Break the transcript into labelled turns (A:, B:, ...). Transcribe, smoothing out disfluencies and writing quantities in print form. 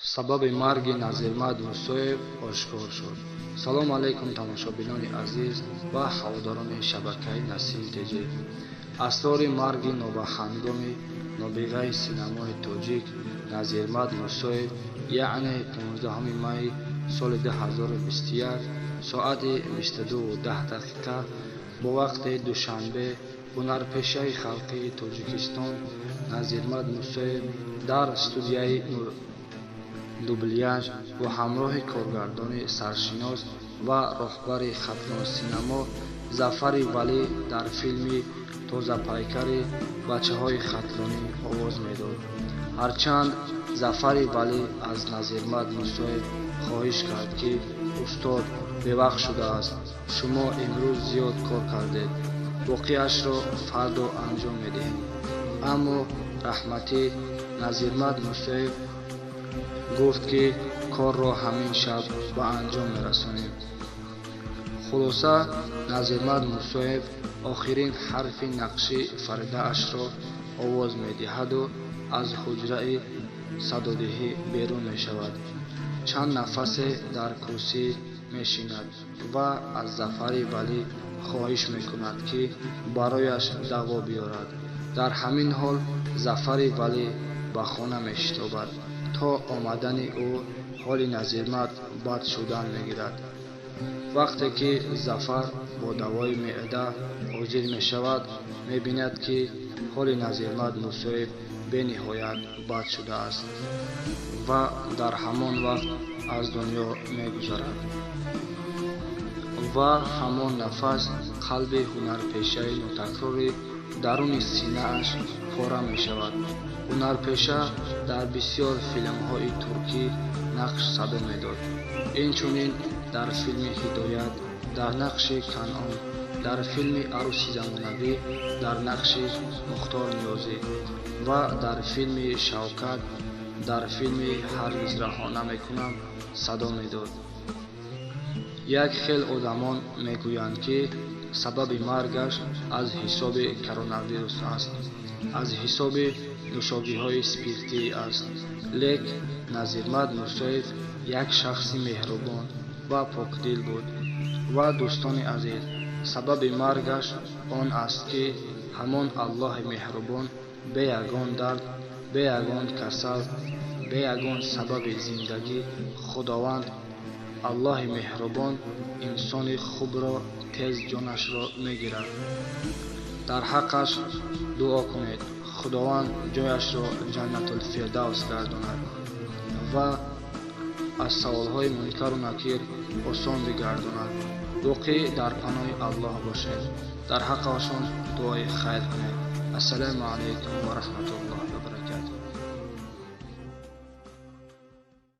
A: Сабаби марги Назирмад Мусоев ошкор шуд. Салом алейкум, тамошобинони азиз ва ҳаводорони шабакаи Насим ТЖ. Асрори марги нобаҳангоми нобиғаи синамои тоҷик Назирмад Мусоев, яъне 15 майи соли 2021 соати 22:10 бо вақти Душанбе, ҳунарпешаи халқии Тоҷикистон Назирмад Мусоев дар студияи дубляж бо ҳамроҳи коргардони саршинос ва роҳбари Хатлонсинамо Зафари Валӣ дар филми тозапайкари бачаҳои хатлонӣ овоз медод. Ҳарчанд Зафари Валӣ аз Назирмад Мусоев хоҳиш кард, ки устод бевақт шудааст, шумо имрӯз зиёд кор кардед, боқиашро фардо анҷом медиҳем, аммо раҳматӣ Назирмад Мусоев гуфт, ки корро ҳамин шаб ба анҷом мерасонем. Хулоса, Назирмад Мусоев охирин ҳарфи нақши Фаридаашро овоз медиҳаду аз ҳуҷраи садодиҳӣ берун мешавад. Чанд нафасе дар курсӣ мешинад ва аз Зафари Валӣ хоҳиш мекунад, ки барояш даво биёрад. Дар ҳамин ҳол Зафари Валӣ ба хона мешитобад. То омадани ӯ ҳоли Назирмад бад шудан мегирад. Вақте ки Зафар бо давои меъда ҳозир мешавад, мебинад, ки ҳоли Назирмад Мусоев бениҳоят бад шудааст ва дар ҳамон вақт аз дунё мегузарад. Ва ҳамон нафас қалби ҳунарпешаи нотакрорӣ даруни синааш пора мешавад. Ҳунарпеша дар бисёр филмҳои туркӣ нақш садо медод. Инчунин дар филми Ҳидоят дар нақши Канъон, дар филми Арӯси замонавӣ дар нақши Мухтор Ниёзӣ ва дар филми Шавкат, дар филми Ҳаргиз раҳо намекунам садо медод. Як хел одамон мегӯянд, ки сабаби маргаш аз ҳисоби коронавирус аст, аз ҳисоби нӯшокиҳои спиртӣ аст. Лек Назирмад Мусоев як шахси меҳрубон ва покдил буд. Ва дӯстони азиз, сабаби маргаш он аст, ки ҳамон Аллоҳи меҳрубон бе ягон дард, бе ягон касал, бе ягон сабаби зиндагӣ Худованд Аллоҳи меҳрубон инсони хубро тез ҷонашро мегирад. Дар ҳаққаш дуо кунед, Худованд ҷояшро Ҷаннатулфирдавс гардонад ва аз саволҳои мункару накир осон бигардонад. Боқӣ дар паноҳи Аллоҳ бошед. Дар ҳаққашон дуои хайр кунед. Ассалому алайкум ва раҳматуллоҳи ва баракатуҳ.